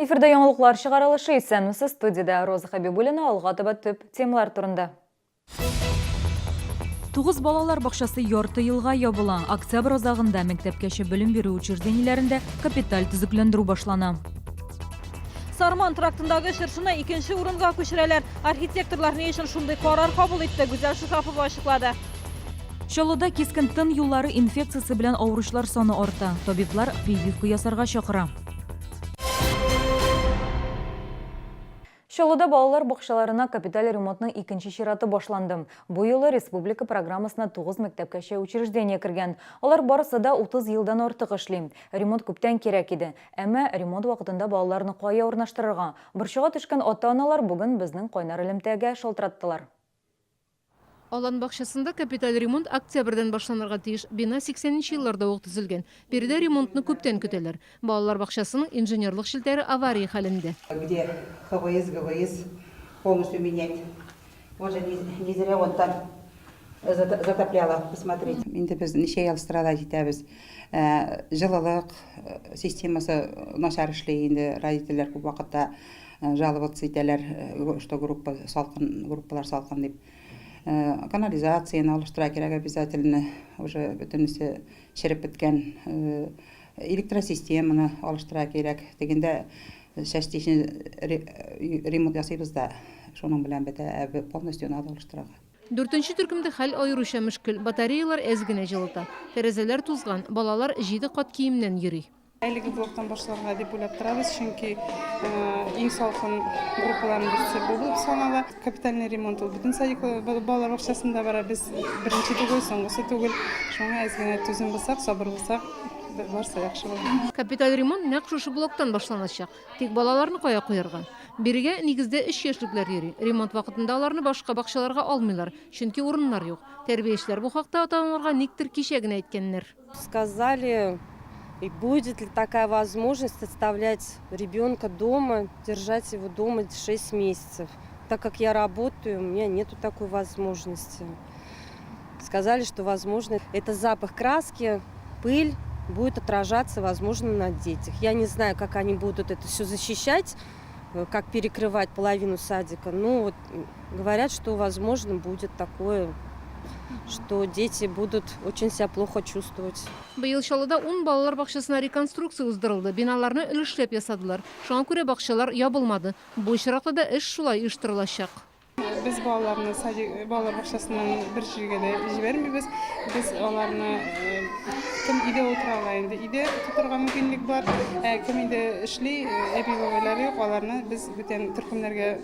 Эфирда яңалыклар чыгарылышы исәнмесез студиядә Роза Хәбибуллина алга таба төп темалар турында. Тугыз балалар бакчасы ярты елга ябыла. Октябрь азагында мәктәпкәчә белем бирү учреждениеләрендә капиталь төзекләндерү башлана. Сарман трактындагы чыршыны икенче урынга күчерәләр. Архитекторлар ни өчен шундый карар кабул итте, Гүзәл Шиһапова ачыклады. Чаллыда кискен тын юллары инфекциясе белән авыручылар саны арта. Табиблар прививка ясарга чакыра. Чаллыда балалар бакчаларына капиталь ремонтның икенче чираты башланды. Бу юлы республика программасына 9 мәктәпкәчә учреждение кергән. Алар барысы да 30 елдан артык эшли. Ремонт күптән кирәк иде. Әмма ремонт вакытында балаларны кая урнаштырырга? Борчуга төшкән ата-аналар бүген безнең кайнар элемтәгә шалтыраттылар. Алан бакчасында капиталь ремонт октябрьдән башланырга тиеш. Бина 80 нче елларда ук төзелгән. Биредә ремонтны күптән көтәләр. Балалар бакчасының инженерлык челтәре авария хәлендә. Где ХВС, ГВС полностью менять. Он же не зря он там затопляло, посмотрите. Инде без ничә ел страдать итәбез. Җылылык системасы начар эшли инде, родительләр күп вакытта жаловаться итәләр, что группа салкын, группалар салкын дип. Канализацияне алыштыра кирәк обязательно, уже бөтенесе череп беткән. Электросистеманы алыштыра кирәк. Тегендә частично ремонт ясыйбыз да, шуның белән бетә, ә полностью надо алыштырырга. Дүртенче төркемдә хәл аеруча мөшкел, батареялар әз генә җылыта. Тәрәзәләр тузган, балалар җиде кат киемнән йөри. Әлеге блоктан башларга дип уйлап торабыз, чөнки иң салкын группаларның берсе бу булып санала. Капитальный ремонт ул бөтен садик балалар бакчасында бара. Без беренче түгел, соңгысы түгел. Шуңа әз генә түзем булсак, сабыр булсак, барысы яхшы була. Капиталь ремонт нәкъ шушы блоктан башланачак. Тик балаларны кая куярга? Бирегә, нигездә, өч яшьлекләр йөри. Ремонт вакытында аларны башка бакчаларга алмыйлар, чөнки урыннар юк. Тәрбиячеләр бу хакта ата-аналарга никтер кичә генә әйткәннәр. Сказали, и будет ли такая возможность оставлять ребенка дома, держать его дома 6 месяцев. Так как я работаю, у меня нету такой возможности. Сказали, что возможно, это запах краски, пыль будет отражаться, возможно, на детях. Я не знаю, как они будут это все защищать, как перекрывать половину садика. Ну, вот говорят, что возможно будет такое, что дети будут очень себя плохо чувствовать. Быел Чаллыда ун балалар бакчасына реконструкция уздырылды, биналарны өлешләп ясадылар. Шуңа күрә бакчалар ябылмады. Бу очракта да эш шулай оештырылачак. Без балаларны садик, балалар бакчасыннан бер җиргә дә җибәрмибез. Без аларны кем өйдә утыра ала инде, өйдә тотарга мөмкинлек бар. Ә кем инде эшли, әби-бабайлары юк, аларны без бүтән төркемнәргә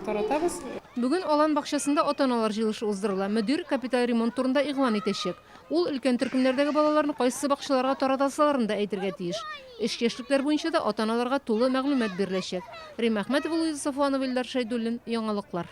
таратабыз. Бүген Алан бакчасында ата-аналар җыелышы уздырыла. Мөдир капиталь ремонт турында игълан итәчәк. Ул өлкән төркемнәрдәге балаларны кайсы бакчаларга таратасыларын да әйтергә тиеш. Эш яшьлекләр буенча да ата-аналарга тулы мәгълүмат биреләчәк. Римма Әхмәтова, Луиза Сафуанова, Илдар Шәйдуллин. Яңалыклар.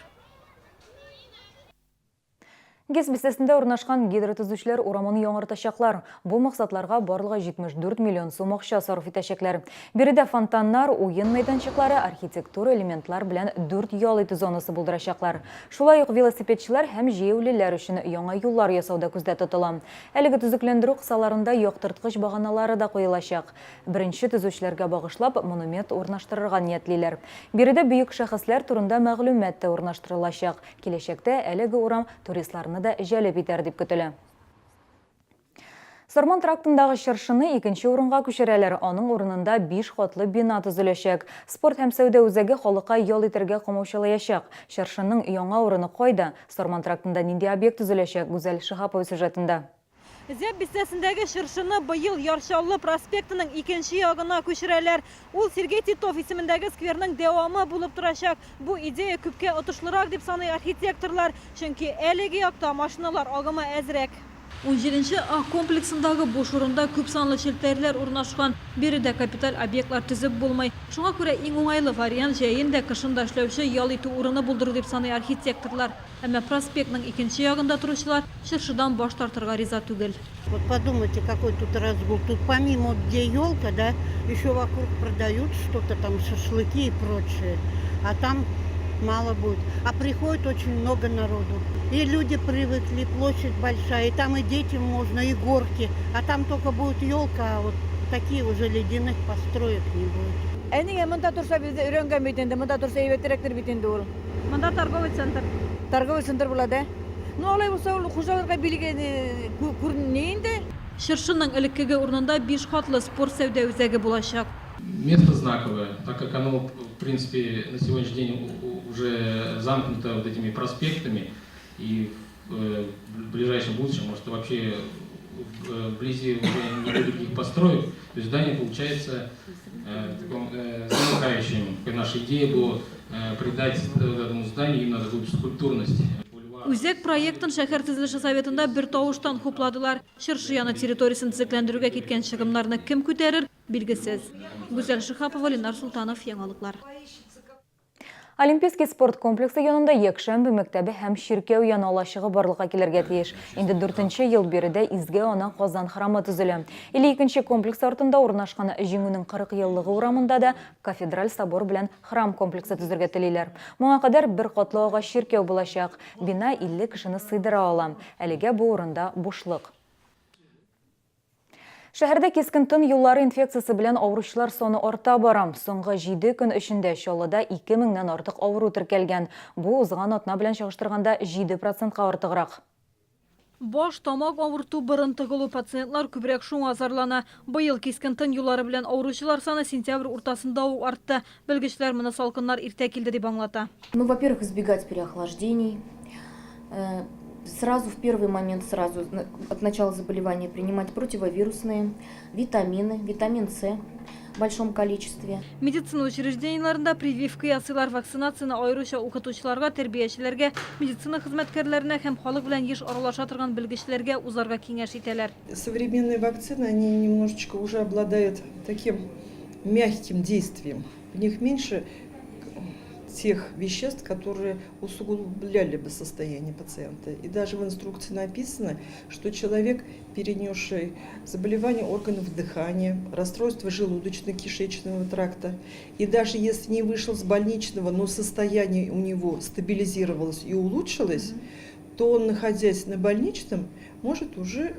ГЭС бистәсендә урнашкан гидротөзүчеләр урамын яңартачаклар. Бу максатларга барлыгы 74 миллион сум акча сарыф итәчәкләр. Биредә фонтаннар, уен мәйданчыклары, архитектура элементлар белән дүрт ял итү зонасы булдырачаклар. Шулай ук велосипедчылар һәм җәяүлеләр өчен яңа юллар ясау да күздә тотыла. Әлеге төзекләндерү кысаларында яктырткыч баганалары да куелачак. Беренче төзүчеләргә багышлап монумент урнаштырырга ниятлиләр. Биредә бөек шәхесләр турында мәгълүмат та урнаштырылачак. Киләчәктә әлеге урам туристларны да җәлеп итәр дип көтелә. Сарман трактындагы чыршыны икенче урынга күчерәләр. Аның урынында биш катлы бина төзеләчәк. Спорт һәм сәүдә үзәге халыкка ял итәргә комаучалаячак. Чыршының яңа урыны кайда? Сарман трактында нинди объект төзеләчәк? Гүзәл Шиһапова сюжетында. Зәб бистәсендәге чыршыны быел Яр Чаллы проспектының икенче ягына күчерәләр. Ул Сергей Титов исемендәге скверның дәвамы булып торачак. Бу идея күпкә отышлырак дип саный архитекторлар, чөнки әлеге якта машиналар агымы әзрәк. Унҗиденче А комплексындагы буш урында күпсанлы челтәрләр урнашкан. Биредә капиталь объектлар төзеп булмый. Шуңа күрә иң уңайлы вариант, җәен дә, кышын да эшләүче ял итү урыны булдыру дип саный архитекторлар. Әмма проспектның икенче ягында торучылар чыршыдан баш тартырга риза түгел. Вот подумайте, какой тут разгул. Тут помимо вот где елка, да, еще вокруг продают что-то там, шашлыки и прочее. А там мало будет. А приходит очень много народу. И люди привыкли, площадь большая, и там и детям можно, и горки. А там только будет елка, а вот такие уже ледяных построек не будет. Ә нигә монда торса бездә өйрәнгән бит инде, монда торса әйбәтрәктер бит инде ул. Монда торговый центр. Торговый центр була да. Ну алай булса ул хуҗаларга билге күренми инде. Чыршының элеккеге урынында биш катлы спорт-сәүдә үзәге булачак. Место знаковое, так как оно, в принципе, на сегодняшний день уже замкнуто вот этими проспектами и в ближайшем будущем, может, вообще вблизи уже не будет других построек, то есть здание получается таком замыкающим. Наша идея была придать этому зданию именно такую скульптурность. Үзәк проектын шәһәр төзелеше советында бер тавыштан хупладылар. Чыршы яны территориясен төзекләндерүгә киткән чыгымнарны кем күтәрер, билгесез. Гүзәл Шиһапова, Ленар Султанов, яңалыклар. Олимпийский спорт комплексы янында якшәмбе мәктәбе һәм чиркәү яны алачыгы барлыкка килергә тиеш. Инде 4нче ел биредә Изге Ана Казан храмы төзелә. 52нче комплекс артында урнашкан Җиңүнең 40 еллыгы урамында да кафедраль собор белән храм комплексы төзергә телиләр. Моңа кадәр бер катлы агач чиркәү булачак. Бина 50 кешене сыйдыра ала. Әлегә бу урында бушлык. Шәһәрдә кискен тын юллары инфекциясе белән авыручылар саны арта бара. Соңгы 7 көн эчендә Чаллыда 2000-нән артык авыру теркәлгән. Бу узган атна белән чагыштырганда 7%ка артыграк. Баш, тамак авырту, борын тыгылу пациентлар күбрәк шуңа зарлана. Быел кискен тын юллары белән авыручылар саны сентябрь уртасында ук артты. Белгечләр моны салкыннар иртә килде дип аңлата. Ну, во-первых, избегать переохлаждений. Сразу в первый момент, сразу от начала заболевания принимать противовирусные, витамины, витамин С в большом количестве. Медицина учреждениеләрендә прививка ясыйлар. Вакцинацияне аеруча укытучыларга, тәрбиячеләргә, медицина хезмәткәрләренә һәм халык белән еш аралаша торган белгечләргә узарга киңәш итәләр. Современные вакцины, они немножечко уже обладают таким мягким действием. В них меньше тех веществ, которые усугубляли бы состояние пациента. И даже в инструкции написано, что человек, перенесший заболевание органов дыхания, расстройство желудочно-кишечного тракта, и даже если не вышел с больничного, но состояние у него стабилизировалось и улучшилось, то он, находясь на больничном, может уже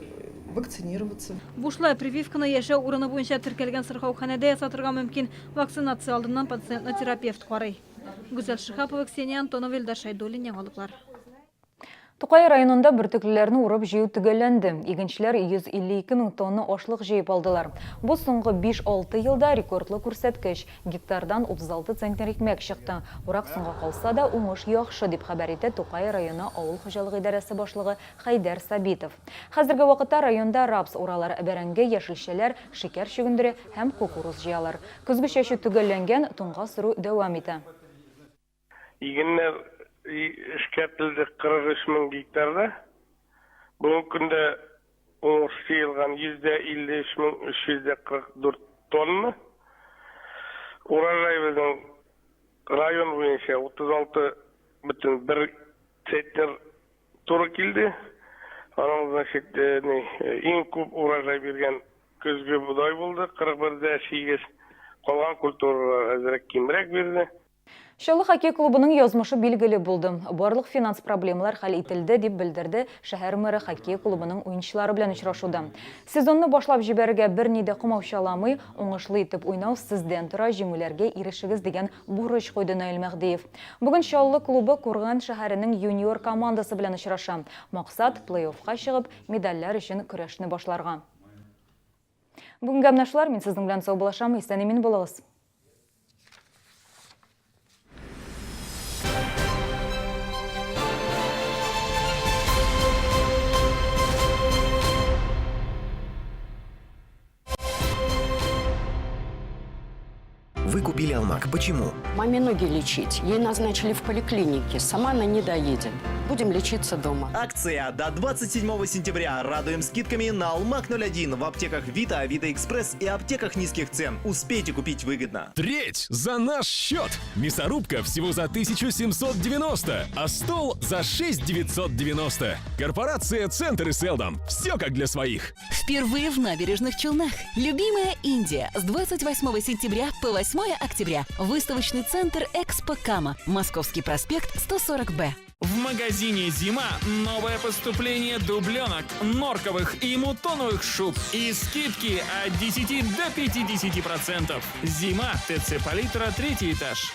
вакцинироваться. Бушлай прививканы яшәү урыны буенча теркәлгән сырхауханәдә ясатырга мөмкин. Вакцинация алдыннан пациентны терапевт карый. Гүзәл Шиһапова, Ксения Антонова, Илдар Шәйдуллин, яңалыклар. Тукай районында бөртеклеләрне урып җыю төгәлләнде. Игенчеләр 152 мең тонна ашлык җыеп алдылар. Бу соңгы 5-6 елда рекордлы күрсәткеч. Гектардан 36 центнер икмәк чыкты. Урак соңга калса да уңыш яхшы, дип хәбәр итә Тукай районы авыл хуҗалыгы идарәсе башлыгы Хәйдәр Сабитов. Хәзерге вакытта районда рапс уралар, бәрәңге, яшелчәләр, шикәр чөгендере һәм кукуруз җыялар. Көзге чәчү төгәлләнгән, туңга сөрү дәвам итә. Игеннәр эшкәртелде 43 мең гектарда. Бүгенге көндә уңыш җыелган 153 344 тонна. Урожай безнең район буенча 36,1 центнер туры килде. Аның, значит, иң күп урожай биргән көзге бодай булды, 41,8. Калган культуралар әзрәк кимрәк бирде. Чаллы хоккей клубының язмышы билгеле булды. Барлык финанс проблемалар хәл ителде, дип белдерде шәһәр мэры хоккей клубының уенчылары белән очрашуда. Сезонны башлап җибәрергә берни дә комаучаламый, уңышлы итеп уйнау сездән тора, җиңүләргә ирешегез дигән бурыч куйды Наил Мәһдиев. Бүген Чаллы клубы Курган шәһәренең юниор командасы белән очраша. Максат плей-оффка чыгып, медальләр өчен көрәшне башларга. Бүгенге менә шулар, мин сезнең белән саубуллашам, исән-имин булыгыз. Вы купили Алмак. Почему? Маме ноги лечить. Ей назначили в поликлинике. Сама она не доедет. Будем лечиться дома. Акция до 27 сентября. Радуем скидками на Алмак 01 в аптеках Вита, Авито Экспресс и аптеках низких цен. Успейте купить выгодно. Треть за наш счет. Мясорубка всего за 1790, а стол за 6990. Корпорация Центр и Селдом. Все как для своих. Впервые в Набережных Челнах. Любимая Индия с 28 сентября по 8 октября. Выставочный центр Экспо Кама. Московский проспект, 140Б. В магазине «Зима» новое поступление дубленок, норковых и мутоновых шуб. И скидки от 10 до 50%. «Зима», ТЦ «Палитра», третий этаж.